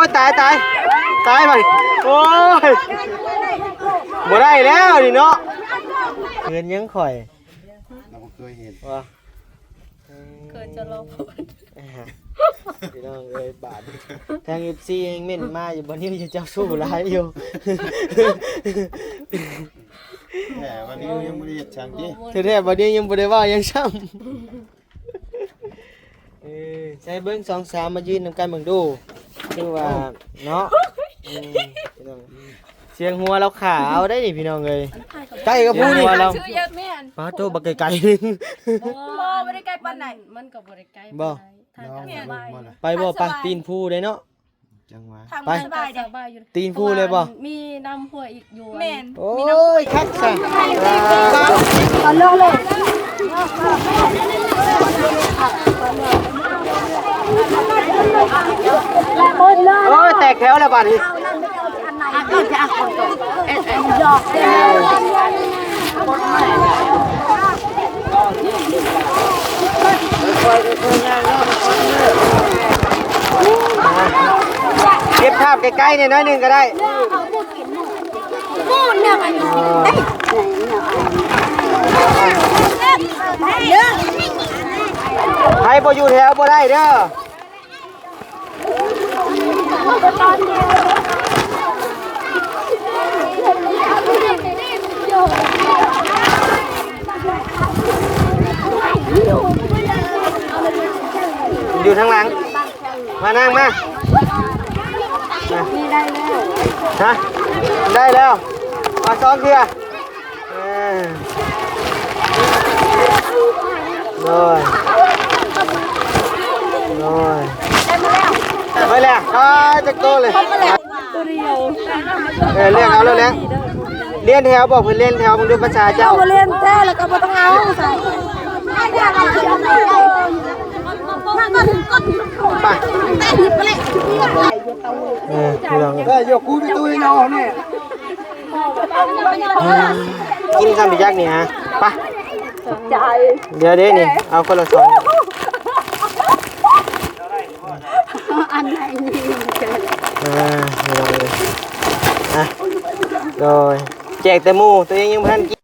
ໂອ້ຍ ຕາຍ ຕາຍ ຕາຍບັດນີ້ ໂອ້ຍ ບໍ່ໄດ້ແລ້ວນີ້ເນາະ ເຂີນຫຍັງຂ້ອຍ ເຮົາບໍ່ເຄີຍເຫັນວ່າ ເຂີນຈະລອງ ພີ່ນ້ອງເອີຍ ບາດນີ້ທາງເອັຟຊີຍັງເມັ້ນມາຢູ່ ບໍ່ນິວເຈົ້າຊູ້ຫຼາຍຢູ່ ແທ້ ບໍ່ນິວຍັງບໍ່ໄດ້ເຮັດຫຍັງຕິ ແທ້ໆ ບໍ່ນິວຍັງບໍ່ໄດ້ເວົ້າຫຍັງຊ້ຳ. ເອີ ໃສ່ເບິ່ງສອງສາມມາຢືນນຳກັນເບິ່ງດູ ຄືວ່າເນາະ ອືມ ພີ່ນ້ອງ ສຽງຫົວລາວຂາວໄດ໋ນີ້ ພີ່ນ້ອງເອີຍ ໃກ້ກັບຜູ້ນີ້ ສຽງຫົວລາວ ປາໂຕ ບັກໄກໆ ບໍ່ ບໍ່ໄດ້ໄກປານໃດ ມັນກໍບໍ່ໄດ້ໄກປານໃດ ທາງການສະບາຍ ໄປບໍ່ ໄປ ປີນພູໄດ້ເນາະ ຈັງຫວະ ທາງ ໄປ ສະບາຍເດ້ ສະບາຍຢູ່ ຕີນພູເລີຍບໍ່ ມີນ້ຳຫ້ວຍອີກຢູ່ ແມ່ນ ໂອ້ຍ ຄັກຊະ ຕອນລົງເລີຍ ໂອ້ຍ ແຕກແຖວແລ້ວບາດນີ້. ເກັບພາບໃກ້ໆ ແດ່ໜ້ອຍໜຶ່ງກໍໄດ້ ໃຜບໍ່ຢູ່ແຖວບໍ່ໄດ້ເດີ. ຢູ່ທາງຫຼັງ ມານັ່ງມາ ນີ້ໄດ້ແລ້ວ ຮະ ໄດ້ແລ້ວ ມາສອງເທື່ອ. ເອີ ໂດຍ ໂດຍ ໄປແລ້ວ ໄປຈັກໂຕເລີຍ ໂຕດຽວ ເອີ ລຽນເອົາໂລດແຫຼະ ລຽນແຖວບໍ່ ເພິ່ນລຽນແຖວ ເບິ່ງດູພາສາເຈົ້າ ເອົາ ລຽນແທ້ແລ້ວກໍບໍ່ຕ້ອງເອົາໃສ່ ໄປ ເອີ ພີ່ນ້ອງ ເອີຍ ຍົກກູໄປຕູ້ໃນນ້ອງນີ້ ກິນຄຳໄປຈັກນີ້ຮະ ໄປ ຂອບໃຈ ດຽວເດ້ນີ້ ເອົາຄົນລະສອງ ອັນໃດນີ້ ເອີ ພີ່ນ້ອງເອີຍ ອ່ະ ໂດຍ ແຈກແຕ່ໝູ່ ຕົວເອງຍັງບໍ່ທັນກິນ.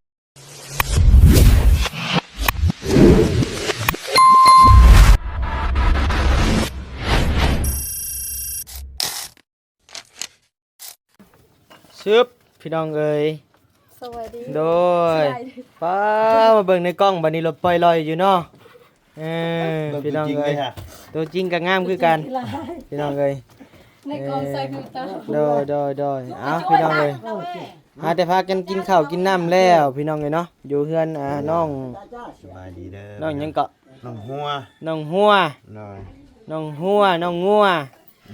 ຊຶບ ພີ່ນ້ອງເອີຍ ສະບາຍດີ ໂດຍ ສະບາຍດີ ປ້າ ມາເບິ່ງໃນກ້ອງ ບັດນີ້ລົດປ່ອຍລອຍຢູ່ເນາະ ເອີ ເບິ່ງ ພີ່ນ້ອງເອີຍ ຕົວຈິງເລີຍຮະ ຕົວຈິງກໍງາມຄືກັນ ຕົວຈິງຄືຫຼາຍ ພີ່ນ້ອງເອີຍ ໃນກ້ອງໃສ່ຟີວເຕີ ໂດຍ ໂດຍ ໂດຍ ເອົາ ພີ່ນ້ອງເອີຍ ຫາແຕ່ພາກັນກິນເຂົ້າກິນນ້ຳແລ້ວ ພີ່ນ້ອງເອີຍເນາະ ຢູ່ເຮືອນ ອ່າ ນ້ອງ ສະບາຍດີເດີ ນ້ອງຫຍັງເກາະ ນ້ອງຫົວ ນ້ອງຫົວ ໂດຍ ນ້ອງຫົວ ນ້ອງງົວ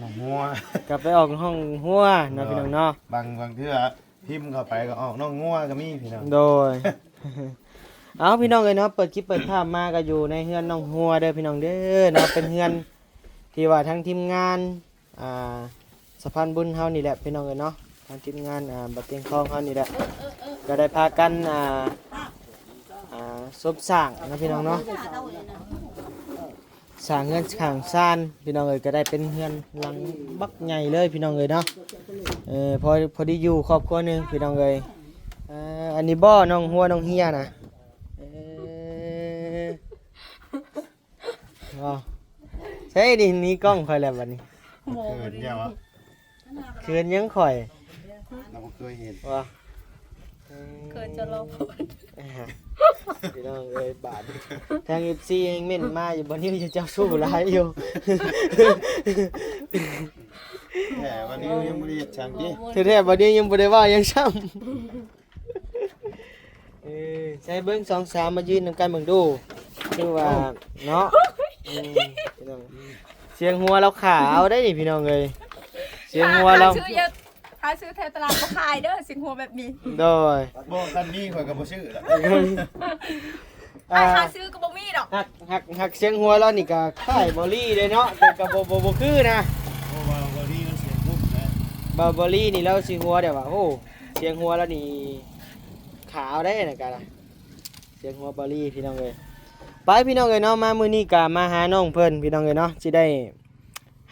ນ້ອງຫົວ ກໍໄປອອກຫ້ອງຫົວເນາະ ໂດຍ ພີ່ນ້ອງເນາະ ບາງ ບາງເທື່ອພິມເຂົ້າໄປກໍອອກນ້ອງງົວກໍມີ ພີ່ນ້ອງ ໂດຍ ເອົາ ພີ່ນ້ອງເອີຍເນາະ ເປີດຄລິບເປີດພາບມາກໍຢູ່ໃນເຮືອນນ້ອງຫົວເດີ ພີ່ນ້ອງເດີເນາະ ເປັນເຮືອນທີ່ວ່າທາງທີມງານ ອ່າ ສະພານບຸນເຮົານີ້ແຫຼະ ພີ່ນ້ອງເອີຍເນາະ ທາງທີມງານ ອ່າ ບ່າວຕຽງທອງເຮົານີ້ແຫຼະ ກໍໄດ້ພາກັນ ອ່າ ອ່າ ສົມສ້າງເນາະ ພີ່ນ້ອງເນາະ ສ້າງເຮືອນສ້າງຊານ ພີ່ນ້ອງເອີຍ ກໍໄດ້ເປັນເຮືອນຫຼັງບັກໃຫຍ່ເລີຍ ພີ່ນ້ອງເອີຍເນາະ ເອີ ພໍ ພໍດີຢູ່ຄອບຄົວໜຶ່ງ ພີ່ນ້ອງເອີຍ ເອີ ອັນນີ້ບໍ່ ນ້ອງຫົວ ນ້ອງເຮຍນະ ເອີ ເອົາ ໃສນີ້ ໜີກ້ອງຂ້ອຍແລ້ວບັດນີ້ ບໍ່ ເຂີນຫຍັງວະ ເຂີນຫຍັງຂ້ອຍ ເຮົາບໍ່ເຄີຍເຫັນວ່າ ເຂີນຈະລອງ ພີ່ນ້ອງເອີຍ ບາດນີ້ທາງເອັຟຊີຍັງເມັ້ນມາຢູ່ ບໍ່ນິວເຈົ້າຊູ້ຫຼາຍຢູ່ ແທ້ ບໍ່ນິວຍັງບໍ່ໄດ້ເຮັດຫຍັງຕິ ແທ້ໆ ບໍ່ນິວຍັງບໍ່ໄດ້ເວົ້າຫຍັງຊ້ຳ. ເອີ ໃສ່ເບິ່ງສອງສາມມາຢືນນຳກັນເບິ່ງດູ ຄືວ່າເນາະ ອືມ ພີ່ນ້ອງ ສຽງຫົວລາວຂາວໄດ໋ນີ້ ພີ່ນ້ອງເອີຍ ສຽງຫົວລາວ ຫາຊື້ຢູ່ ຫາຊື້ແຖວຕະຫຼາດບໍ່ຂາຍເດີ ສຽງຫົວແບບນີ້ ໂດຍ ບໍ່ ຄັນມີຂ້ອຍກໍບໍ່ຊື້ດອກ ອ່າ ຫາຊື້ກໍບໍ່ມີດອກ ຫາກ ຫາກ ຫາກສຽງຫົວລາວນີ້ກໍຄ້າຍບໍລີເດ້ເນາະ ແຕ່ກໍບໍ່ ບໍ່ ບໍ່ຄືນະ ໂອ້ ວ່າບໍລີມັນສຽງຮຸບນະ ບ່າວບໍລີນີ້ລາວຊິຫົວແບບວ່າ ໂອ້ ສຽງຫົວລາວນີ້ຂາວເດ້ນະກະ ສຽງຫົວບໍລີ ພີ່ນ້ອງເອີຍ ໄປ ພີ່ນ້ອງເອີຍເນາະ ມາມື້ນີ້ກະມາຫານ້ອງເພິ່ນ ພີ່ນ້ອງເອີຍເນາະ ຊິໄດ້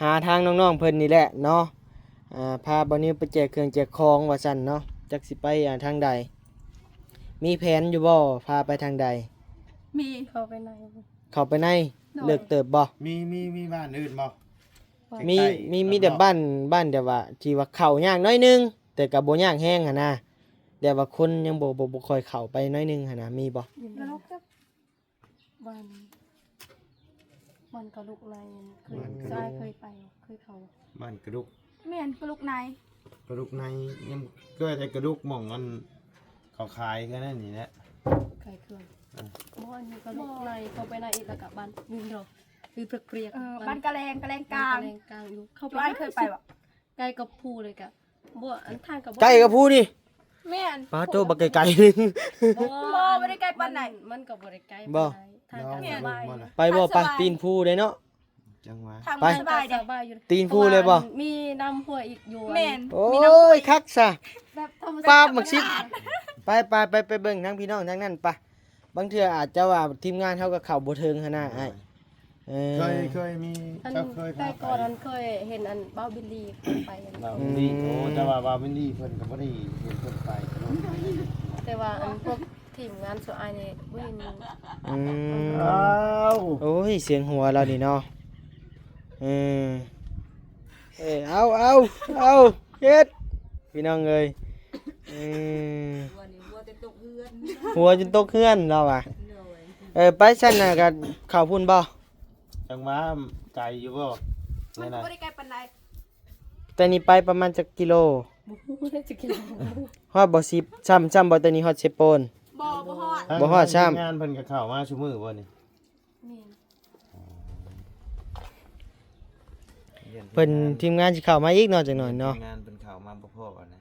ຫາທາງນ້ອງໆເພິ່ນນີ້ແຫຼະເນາະ ອ່າ ພາບ່າວນິວໄປແຈກເຄື່ອງແຈກຂອງວ່າຊັ້ນເນາະ ຈັກຊິໄປ ອ່າ ທາງໃດ ມີແຜນຢູ່ບໍ່ ພາໄປທາງໃດ? ມີ ເຂົ້າໄປໃນ ເຂົ້າໄປໃນ ໂດຍ ເລິກເຕີບບໍ່? ມີ ມີ ມີບ້ານອື່ນບໍ່? ມີ ໃກ້ໆ ມີ ມີແຕ່ ລອບໆ ບ້ານ ບ້ານແບບວ່າ ທີ່ວ່າເຂົ້າຍາກໜ້ອຍໜຶ່ງ ແຕ່ກໍບໍ່ຍາກແຮງຫັ້ນນະ ແບບວ່າຄົນຍັງບໍ່ ບໍ່ ບໍ່ຄ່ອຍເຂົ້າໄປໜ້ອຍໜຶ່ງຫັ້ນນະ ມີບໍ່? ຢູ່ໃນ ບ້ານ ບ້ານກະລຸກໃນ ເຄີຍ ບ້ານກະລຸກ ຊາຍເຄີຍໄປ ເຄີຍເຂົ້າ ບ້ານກະລຸກ ແມ່ນ ກະລຸກໃນ ກະລຸກໃນ ຍັງເຄີຍແຕ່ກະລຸກໝ່ອງອັນເຂົາຂາຍກັນນັ້ນນີ້ແຫຼະ ຂາຍເຄື່ອງ ເອີ ບໍ່ ອັນນີ້ກະລຸກໃນ ເຂົ້າໄປໃນອີກ ແລ້ວກະບ້ານນີ້ດອກ ຢູ່ເພກເກຍ ເອີ ບ້ານ ບ້ານກະແລງ ກະແລງກາງ ກະແລງກາງຢູ່ ເຂົ້າໄປ ອ້າຍເຄີຍໄປບໍ່? ໃກ້ກັບພູເລີຍກະ ບໍ່ ອັນທາງກໍບໍ່ ໃກ້ກັບພູນີ້ ແມ່ນ ປາໂຕ ບັກໄກໆ ບໍ່ ບໍ່ໄດ້ໄກປານໃດ ມັນ ມັນກໍບໍ່ໄດ້ໄກປານໃດ ທາງກໍສະບາຍ ໄປບໍ່? ໄປຕີນພູເດ້ເນາະ ຈັງຫວະ ທາງ ໄປ ມັນສະບາຍເດ້ ສະບາຍຢູ່ ຕີນພູເລີຍບໍ່? ມີນ້ຳຫ້ວຍອີກຢູ່ ແມ່ນ ໂອ້ຍ ມີນ້ຳຫ້ວຍ ຄັກຊະ ແບບທຳມະຊາດ ປາບ ບັກຊິບ ທຳມະຊາດ ໄປ ໄປ ໄປ ໄປເບິ່ງທາງພີ່ນ້ອງທາງນັ້ນປະ ບາງເທື່ອອາດຈະວ່າທີມງານເຮົາກໍເຂົ້າບໍ່ເຖິງຫັ້ນນະອ້າຍ ເອີ ເຄີຍ ເຄີຍມີ ອັນ ເຈົ້າເຄີຍພາໄປ ແຕ່ກ່ອນນັ້ນເຄີຍເຫັນອັນບ່າວບິນລີເຂົ້າໄປ ບ່າວບິນລີ ອືມ ໂອ້ ແຕ່ວ່າບ່າວບິນລີເພິ່ນກໍບໍ່ໄດ້ເຫັນເພິ່ນໄປ ແຕ່ວ່າອັນພວກທີມງານໂຊອ້າຍນີ້ບໍ່ເຫັນ ອືມ ອ້າວ ໂອ້ຍ ສຽງຫົວລາວນີ້ເນາະ ເອີ ເອີ ເອົາ ເອົາ ເອົາ ເຮັດ ພີ່ນ້ອງເອີຍ ເອີ ຫົວນີ້ຫົວຈົນຕົກເຮືອນ ຫົວຈົນຕົກເຮືອນລາວວ່າ ໂດຍ ເອີ ໄປຊັ້ນນະ ກະເຂົ້າພຸ້ນບໍ່? ຈັ່ງຫວະ ໄກຢູ່ບໍ່? ມັນກໍບໍ່ໄດ້ໄກປານໃດ ແຕ່ນີ້ໄປປະມານຈັກກິໂລ? ບໍ່ຮູ້ຈັກກິໂລ ຮອດບໍ່ສິບ ຊ່ຳ ຊ່ຳບໍ່ ແຕ່ນີ້ຮອດເຊໂປນ? ບໍ່ ບໍ່ຮອດ ບໍ່ຮອດຊ້ຳ ທີມງານເພິ່ນກໍເຂົ້າມາຊຸມື້ບໍ່ນີ້? ແມ່ນ ເພິ່ນ ທີມງານຊິເຂົ້າມາອີກເນາະ ຈັກໜ້ອຍເນາະ ທີມງານເພິ່ນເຂົ້າມາບໍ່ພໍ້ນະ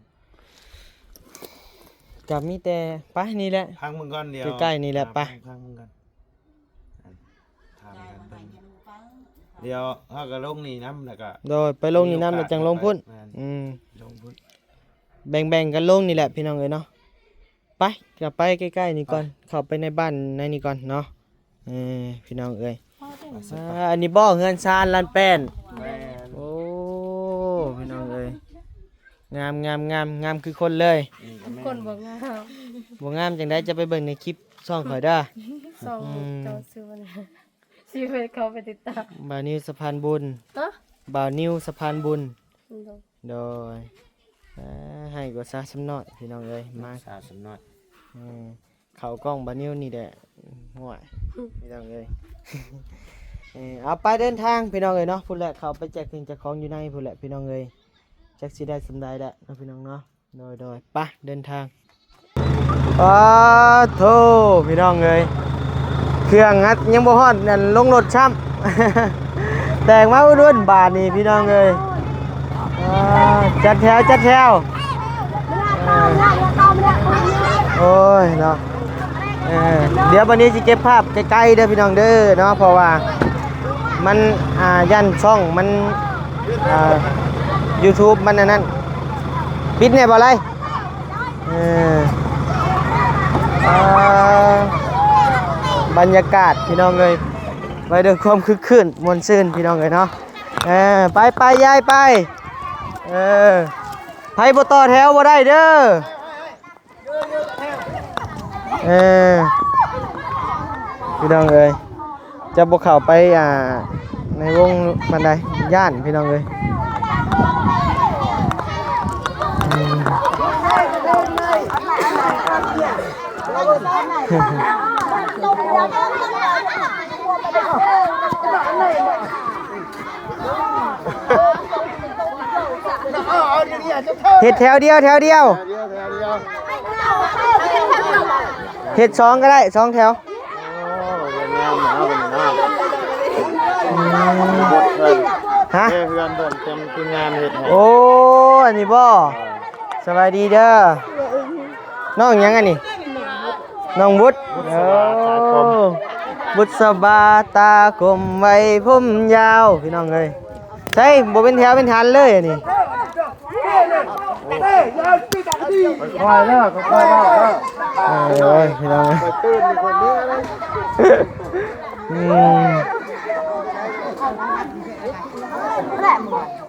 ກໍມີແຕ່ໄປນີ້ແຫຼະ ພັງເບິ່ງກ່ອນ ດຽວ ໃກ້ໆນີ້ແຫຼະ ໄປ ພັງເບິ່ງກ່ອນ ຖາມກັນເບິ່ງ ດຽວເຮົາກໍລົງນີ້ນຳ ແລ້ວກໍ ໂດຍ ໄປລົງນີ້ນຳ ແລ້ວຈັ່ງລົງພຸ້ນ ແມ່ນ ອືມ ລົງພຸ້ນ ແບ່ງໆກັນລົງນີ້ແຫຼະ ພີ່ນ້ອງເອີຍເນາະ ໄປ ກໍໄປໃກ້ໆນີ້ກ່ອນ ໄປ ເຂົ້າໄປໃນບ້ານໃນນີ້ກ່ອນເນາະ ເອີ ພີ່ນ້ອງເອີຍ ອໍ ອັນນີ້ບໍ່ ເຮືອນຊານລານແປ້ນ ແມ່ນ ໂອ້ ພີ່ນ້ອງເອີຍ ງາມ ງາມ ງາມ ງາມຄືຄົນເລີຍ ຄົນບໍ່ງາມ ບໍ່ງາມຈັ່ງໃດ ຈະໄປເບິ່ງໃນຄລິບຊ່ອງຂ້ອຍເດີ ຊ່ອງ ອືມ ເຈົ້າຊື່ຫຍັງ ຊິໄປເຂົ້າໄປຕິດຕາມ ບ່າວນິວສະພານບຸນ ຮະ ບ່າວນິວສະພານບຸນ ໂດຍ ໂດຍ ເອີ ໃຫ້ກວ່າຊາຊຳນ້ອຍ ພີ່ນ້ອງເອີຍ ມາ ຊາຊຳນ້ອຍ ເອີ ເຂົ້າກ້ອງບ່າວນິວນີ້ແຫຼະ ຫ້ວຍ ພີ່ນ້ອງເອີຍ ເອີ ເອົາໄປເດີນທາງ ພີ່ນ້ອງເອີຍເນາະ ພຸ້ນແຫຼະ ເຂົ້າໄປແຈກເຄື່ອງແຈກຂອງຢູ່ໃນພຸ້ນແຫຼະ ພີ່ນ້ອງເອີຍ ຈັກຊິໄດ້ສ່ຳໃດແຫຼະເນາະ ພີ່ນ້ອງເນາະ ໂດຍ ໂດຍ ໄປເດີນທາງ ປາໂທ ພີ່ນ້ອງເອີຍ ເຄື່ອງຫັ້ນຍັງບໍ່ຮອດອັນລົງລົດຊ້ຳ ແຕ່ງມາອຸ່ນໆບາດນີ້ ພີ່ນ້ອງເອີຍ ອ່າ ຈັດແຖວ ຈັດແຖວ ໂອ້ຍເນາະ ເອີ ດຽວບັດນີ້ຊິເກັບພາບໃກ້ໆເດີພີ່ນ້ອງເດີເນາະ ເພາະວ່າມັນ ອ່າ ຢ້ານຊ່ອງມັນ ອ່າ ຢູທູບມັນອັນນັ້ນ ປິດແດ່ບໍ່ໄລ ເອີ ອ່າ ບັນຍາກາດພີ່ນ້ອງເອີຍ ໄວ້ດ້ວຍຄວາມຄຶກຄື້ນມ່ວນຊື່ນພີ່ນ້ອງເອີຍເນາະ ເອີ ໄປໆ ຍາຍໄປ ເອີ ໃຜບໍ່ຕໍ່ແຖວບໍ່ໄດ້ເດີ. ເອີ ພີ່ນ້ອງເອີຍ ຈະບໍ່ເຂົ້າໄປ ອ່າ ໃນວົງປານໃດ ຢ້ານ ພີ່ນ້ອງເອີຍ ອືມ. ເຮັດແຖວດຽວ ແຖວດຽວ ເຮັດສອງກໍໄດ້ ສອງແຖວ. ໂອ້ ເຮືອນງາມເນາະ ເພິ່ນເນາະ ອືມ ເຮືອນເພິ່ນ ຮະ ເອີ ເຮືອນເພິ່ນເຕັມທີມງານເຮັດໃຫ້ ໂອ້ ອັນນີ້ບໍ່? ເອີ ສະບາຍດີເດີ ນ້ອງຫຍັງອັນນີ້? ນ້ອງບຸດ ບຸດສະບາຕາຄົມ ໂອ້ ບຸດສະບາຕາຄົມໄວ້ຜົມຍາວ ພີ່ນ້ອງເອີຍ ໃຊ່ ບໍ່ເປັນແຖວເປັນຖັນເລີຍອັນນີ້ ຄ່ອຍໆເດີ ຄ່ອຍໆເດີ ໂອ້ຍ ພີ່ນ້ອງເອີຍ ອືມ.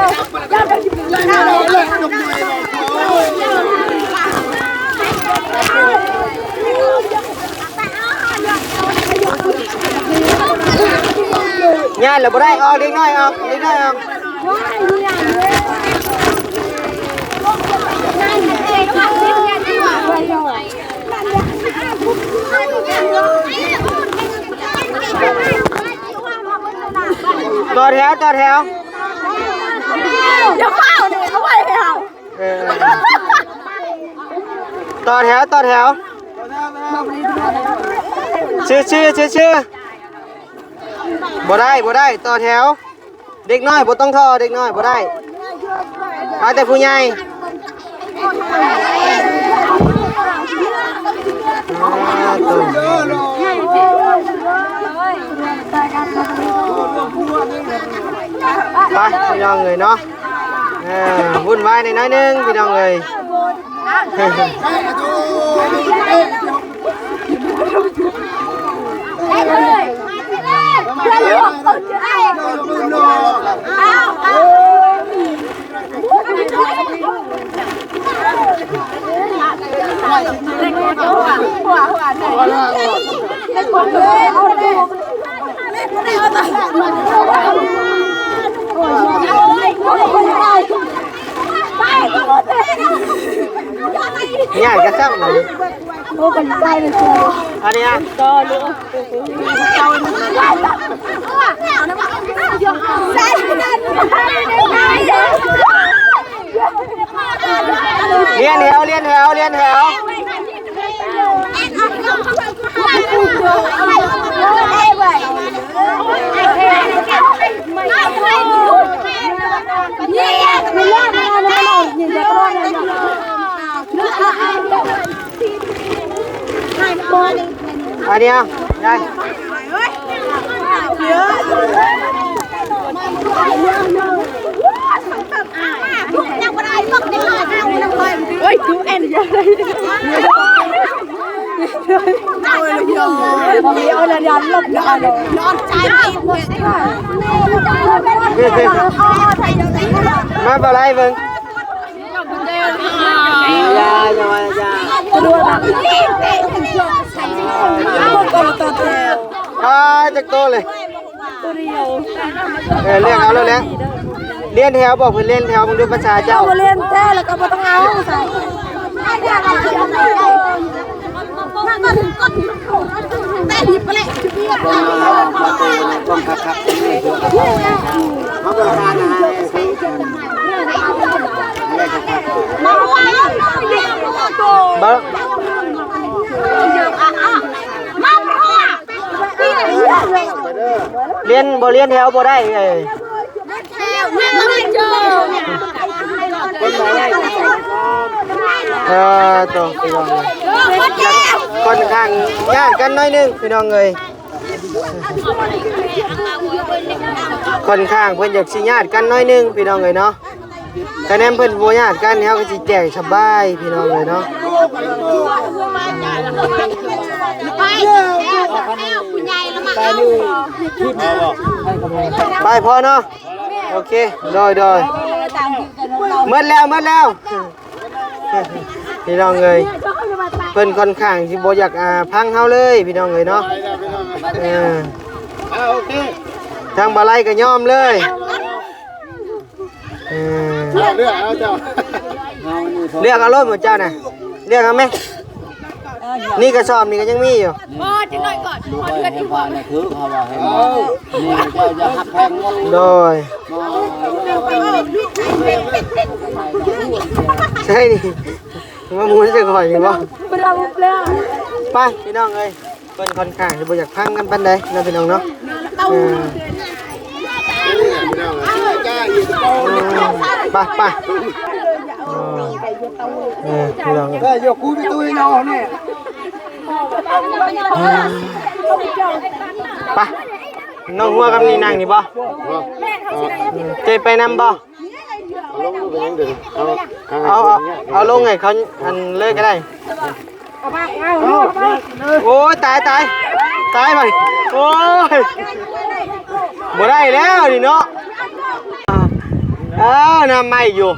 ຍາດແລ້ວບໍ່ໄດ້ ອອກເດັກນ້ອຍອອກ ເດັກນ້ອຍອອກ. ຕໍ່ແຖວ ຕໍ່ແຖວ. ຢ່າຟ້າວເດ້ ເອົາໄວ້ໃຫ້ເຮົາ. ເອີ ຕໍ່ແຖວ ຕໍ່ແຖວ. ຊື່ ຊື່ ຊື່ ຊື່ ບໍ່ໄດ້ ບໍ່ໄດ້ ຕໍ່ແຖວ. ເດັກນ້ອຍບໍ່ຕ້ອງທໍ່ ເດັກນ້ອຍບໍ່ໄດ້ ມາແຕ່ຜູ້ໃຫຍ່. ໄປພີ່ນ້ອງເອີຍເນາະ ເອີ ວຸ່ນວາຍໜ້ອຍໜຶ່ງພີ່ນ້ອງເອີຍ. ຍາກກະຊັບ ໂອ້ ກັນໃສ່ເລີຍ ອັນນີ້ ຕໍ່ລູກ ລຽນແຖວ ລຽນແຖວ ລຽນແຖວ. ອັນນີ້ ໄດ້. ໂອ້ຍ ດູແອນ ມາບໍ່ໄດ້ເບິ່ງ. ອ້າ ຈັກໂຕເລີຍ. ເອີ ເລືອກເອົາໂລດແຫຼະ. ລຽນແຖວ ບອກເພິ່ນລຽນແຖວ ເບິ່ງດູພາສາເຈົ້າ. ບໍ່ລຽນແທ້ ແລ້ວກໍບໍ່ຕ້ອງເອົາໃສ່. ລຽນ ບໍ່ລຽນແຖວບໍ່ໄດ້ເອີຍ. ເອີ ໂຕ ພີ່ນ້ອງເອີຍ ຂ້ອນຂ້າງຍາດກັນໜ້ອຍໜຶ່ງ ພີ່ນ້ອງເອີຍ. ຂ້ອນຂ້າງເພິ່ນຢາກຊິຍາດກັນໜ້ອຍໜຶ່ງ ພີ່ນ້ອງເອີຍເນາະ. ຄະແນນເພິ່ນບໍ່ຍາດກັນ ເຮົາກໍຊິແຈກສະບາຍ ພີ່ນ້ອງເອີຍເນາະ. ໄປພໍເນາະ. ໂອເຄ ໂດຍ ໂດຍ. ໝົດແລ້ວ ໝົດແລ້ວ ພີ່ນ້ອງເອີຍ. ເພິ່ນຂ້ອນຂ້າງຊິບໍ່ຢາກ ອ່າ ຟັງເຮົາເລີຍ ພີ່ນ້ອງເອີຍເນາະ. ເອີ ອ່າ ໂອເຄ ທາງບ່າວໄລກໍຍອມເລີຍ. ເອີ ເລືອກເອົາເຈົ້າ ເລືອກເອົາໂລດໝູ່ເຈົ້ານະ ເລືອກເອົາແມ. ນີ້ກະສອບນີ້ກໍຍັງມີຢູ່. ບໍ່ ຈັກໜ້ອຍກ່ອນ ຂໍເດືອນອີກວ່າ ໂດຍ ໃຊ່ນີ້ ມາໝູນໃສ່ຂ້ອຍນີ້ບໍ່? ໄປ ພີ່ນ້ອງເອີຍ. ເພິ່ນຂ້ອນຂ້າງຊິບໍ່ຢາກຟັງກັນປານໃດເນາະ ພີ່ນ້ອງເນາະ. ເອີ ໄປ ໄປ ເອີ ພີ່ນ້ອງເອີຍ ໄປ. ນ້ອງຫົວກັບນີ້ນັ່ງນີ້ບໍ່? ເຈົ້າໄປນຳບໍ່? ເອົາ ເອົາ ເອົາລົງໃຫ້ເຂົາອັນເລີຍກໍໄດ້. ໂອ້ຍ ຕາຍ ຕາຍ ຕາຍບັດນີ້ ໂອ້ຍ ບໍ່ໄດ້ແລ້ວນີ້ເນາະ. ອ້າວ ນ້ຳໄໝ້ຢູ່.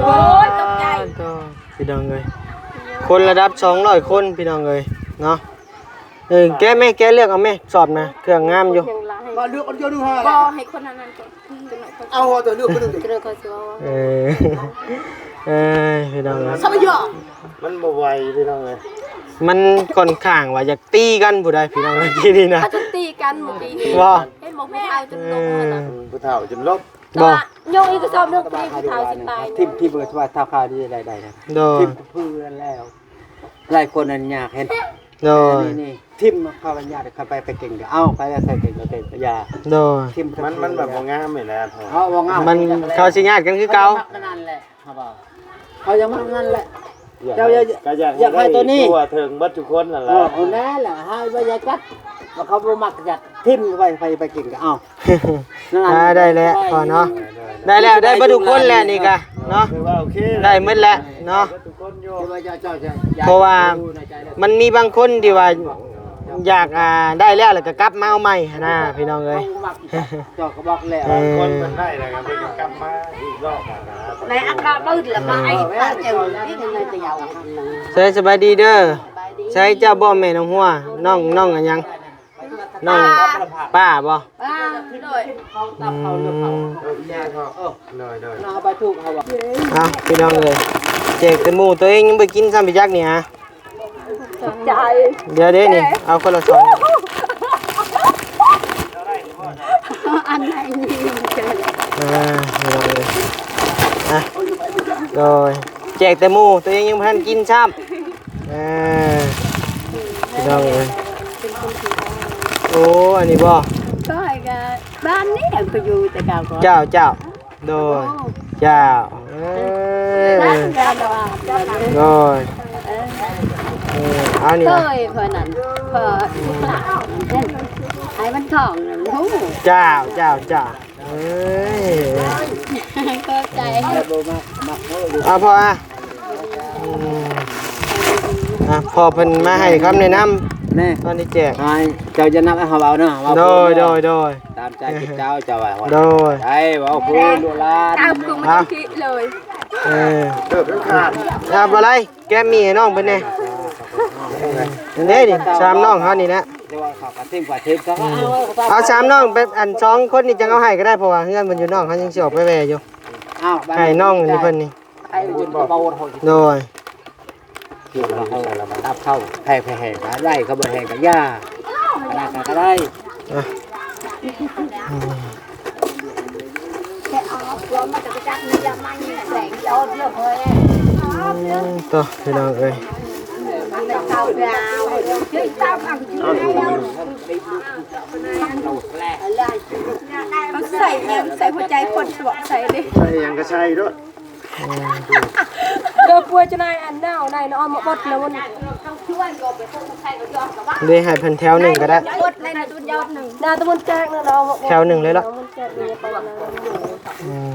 ໂອ້ຍ ຕົກໃຈ. ອ້າວ ໂທ້ ພີ່ນ້ອງເອີຍ ຄົນລະດັບສອງຮ້ອຍຄົນ ພີ່ນ້ອງເອີຍເນາະ. ເອີ ແກະແມ່ ແກະເລືອກເອົາແມ່ ສອບນະ ເຄື່ອງງາມຢູ່. ບໍ່ ເລືອກເອົາດຽວໜຶ່ງຫາ ບໍ່ ໃຫ້ຄົນນັ້ນນັ້ນກ່ອນ ເອົາເອົາແຕ່ເລືອກຄົນໜຶ່ງ ເດີ ເດີ ເຂົາຊິເວົ້າ ເອີ ເອີ ພີ່ນ້ອງເອີຍ ສະບາຍດີ. ມັນບໍ່ໄຫວ ພີ່ນ້ອງເອີຍ ມັນຂ້ອນຂ້າງວ່າຢາກຕີກັນຜູ້ໃດ ພີ່ນ້ອງເອີຍ ກີ້ນີ້ນະ ເຂົາຈະຕີກັນມື້ກີ້ນີ້ ບໍ່ ເຫັນບໍ່ ຜູ້ເຖົ້າຈົນລົງຫັ້ນນະ ເອີ ຜູ້ເຖົ້າຈົນລົງ ບໍ່ ແຕ່ວ່າຍົກອີກກະສອບໜຶ່ງ ຜູ້ເຖົ້າຊິຕາຍ ຖິ້ມ ຖິ້ມເບິດວ່າເຖົ້າຂາວນີ້ໄດ້ ໄດ້ນະ ໂດຍ ຖິ້ມເພື່ອນແລ້ວ ຫຼາຍຄົນນັ້ນຢາກເຫັນ ໂດຍ ນີ້ ນີ້ ຖິ້ມເຂົາບັນຍາດເຂົາໄປ ໄປເກັ່ງ ເອົາໄປແລ້ວໃສ່ເກັ່ງ ເອົາເກັ່ງ ຢ່າ ໂດຍ ຖິ້ມ ມັນ ມັນແບບບໍ່ງາມນີ້ແຫຼະ ເອົາ ບໍ່ງາມ ມັນ ເຂົາຊິຍາດກັນຄືເກົ່າ ເຂົາຢາກມັກຂະໜາດນັ້ນແຫຼະ ເຂົາເວົ້າ ເຂົາຢາກມັກນັ້ນແຫຼະ ເຈົ້າຢ່າ ກໍຢາກ ຢາກໃຫ້ ໃຫ້ໂຕນີ້ ທົ່ວເຖິງເບິດທຸກຄົນນັ້ນແຫຼະ ເອີ ນັ້ນແຫຼະ ໃຫ້ບໍ່ຢາກຈັດ ວ່າເຂົາບໍ່ມັກຈັດ ຖິ້ມໄປ ໄປ ໄປເກັ່ງ ກໍເອົາ ອ່າ ໄດ້ແລ້ວພໍ່ເນາະ ໄດ້ແລ້ວ ໄດ້ເບິດທຸກຄົນແຫຼະນີ້ກະເນາະ ຖືວ່າໂອເຄ ໄດ້ໝົດແຫຼະເນາະ ເພາະວ່າມັນມີບາງຄົນທີ່ວ່າຢາກ ອ່າ ໄດ້ແລ້ວ ແລ້ວກໍກັບມາເອົາໃໝ່ຫັ້ນນະ ພີ່ນ້ອງເອີຍ ເຈົ້າກໍບອກແລ້ວ ບາງຄົນເພິ່ນໄດ້ແລ້ວກໍເພິ່ນກໍກັບມາອີກລອບນະ ໃນອັນກະບຶດລະມາໄອ້ຕາເຈີ ໃສ ສະບາຍດີເດີ ໃສ ເຈົ້າບໍ່ແມ່ນ້ອງຫົວ ນ້ອງ ນ້ອງອັນຫຍັງ ນ້ອງ ປ້າ ປ້າບໍ່? ປ້າ ໂດຍ ອືມ ໂດຍ ໂດຍ ເອົາ ພີ່ນ້ອງເອີຍ ແຈກແຕ່ໝູ່ ຕົວເອງຍັງບໍ່ກິນຊ້ຳ ໄປຈັກນີ້ຫາ ຂອບໃຈ ດຽວເດ້ນີ້ ເອົາຄົນລະສອງ ອັນໃດນີ້ ອ່າ ພີ່ນ້ອງເອີຍ ອ່ະ ໂດຍ ແຈກແຕ່ໝູ່ ຕົວເອງຍັງບໍ່ທັນກິນຊ້ຳ. ເອີ ພີ່ນ້ອງເອີຍ ໂອ້ ອັນນີ້ບໍ່? ຂ້ອຍກະບ້ານນີ້ ກໍຢູ່ແຕ່ເກົ່າກໍ ເຈົ້າ ເຈົ້າ ໂດຍ ໂອ້ ເຈົ້າ ເອີ ໂດຍ ເອີ ເອີ ເອົານີ້ ເຄີຍຂ້ອຍນັ້ນ ເອີ ໃຫ້ມັນທ້ອງນັ້ນ ຮູ້ ເຈົ້າ ເຈົ້າ ເຈົ້າ. ເອີຍ ຂອບໃຈ ເອົາພໍ່ອະ ອືມ ອ່ະ ພໍ່ເພິ່ນມາໃຫ້ຄຳແນະນຳ ແນ່ ຕອນນີ້ແຈກ ໃຫ້ເຈົ້າຢ່ານັບໃຫ້ເຮົາເວົ້າເນາະ ເວົ້າ ໂດຍ ໂດຍ ໂດຍ ຕາມໃຈເຈົ້າ ເຈົ້າວ່າ ໂດຍ ໄດ້ເວົ້າຄືລູກຫຼານ ຕາມຄືມັນ ອ່ະ ເລີຍ ເອີ ເອີ ເປັນຂາດ ອ່ະ ບໍ່ໄດ້ ແກະໝີ່ໃຫ້ນ້ອງເພິ່ນແດ່ ເດ້ນີ້ ສາມນ້ອງເຮົານີ້ແຫຼະ ແຕ່ວ່າເຂົາກໍຖິ້ມກວ່າຖິ້ມຊະ ອືມ ເອົາສາມນ້ອງ ແບບອັນສອງຄົນນີ້ຈັ່ງເອົາໃຫ້ກໍໄດ້ ເພາະວ່າເຮືອນເພິ່ນຢູ່ນອກ ເຮົາຍັງຊິອອກໄປແວ່ຢູ່ ອ້າວ ໃຫ້ນ້ອງນີ້ເພິ່ນນີ້ ໃຫ້ບຸນກັບເບົາເຮົາ ໂດຍ ຕາມເຂົາ ໃຫ້ ໃຫ້ ໃຫ້ໄດ້ ເຂົາບໍ່ໃຫ້ກໍຢ່າ ອັນນັ້ນກໍໄດ້ ອ່ະ ອືມ ໂຕ ພີ່ນ້ອງເອີຍ ເຮົາໃສ່ຫຍັງ ໃສ່ຫົວໃຈຄົນສວກໃສ່ເດ້ ໃສ່ຫຍັງກໍໃສ່ໂລດ ອືມ ເດີ ປົວຈະນາຍອັນໜາວໃນນະ ເອົາມາບົດນະມັນ ເດ ໃຫ້ເພິ່ນແຖວໜຶ່ງກໍໄດ້ ໜ້າຕະມົນແຈກນະ ເອົາມາບົດ ແຖວໜຶ່ງເລີຍລະ ອືມ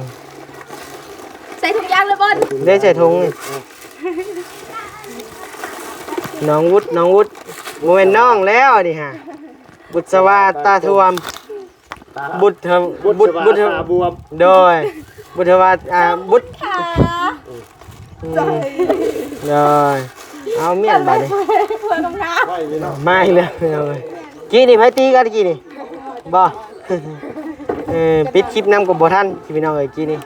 ໃສ່ຖົງຢາງເລີຍບໍ ເດ ໃສ່ຖົງນີ້ ນ້ອງວຸດ ນ້ອງວຸດ ບໍ່ແມ່ນນ້ອງແລ້ວອັນນີ້ຫາ ບຸດສະຫວາດຕາຖ້ວມ ບຸດ ບຸດ ບຸດ ບຸດສະຫວາດຕາບວມ ໂດຍ ບຸດສະຫວາດ ອ່າ ບຸດ ຂາ ອືມ ໂດຍ ເອົາມ້ຽນບາດນີ້ ມາອີກແລ້ວ ກີ້ນີ້ໃຜຕີກັນກີ້ນີ້ ບໍ່ ເອີ ປິດຄລິບນຳກໍບໍ່ທັນ ພີ່ນ້ອງເອີຍ ກີ້ນີ້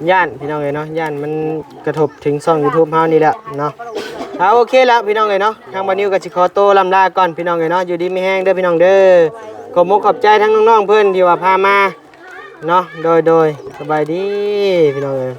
ຢ້ານພີ່ນ້ອງເອີຍເນາະ ຢ້ານມັນກະທົບເຖິງຊ່ອງຢູທູບເຮົານີ້ແຫຼະເນາະ ເອົາ ໂອເຄແລ້ວພີ່ນ້ອງເອີຍເນາະ ທາງບ່າວນິວກໍຊິຂໍໂຕລ່ຳລາກ່ອນພີ່ນ້ອງເອີຍເນາະ ຢູ່ດີມີແຮງເດີພີ່ນ້ອງເດີ ຂອບມົກຂອບໃຈທັງນ້ອງໆເພິ່ນທີ່ວ່າພາມາເນາະ ໂດຍ ໂດຍ ສະບາຍດີພີ່ນ້ອງເອີຍ.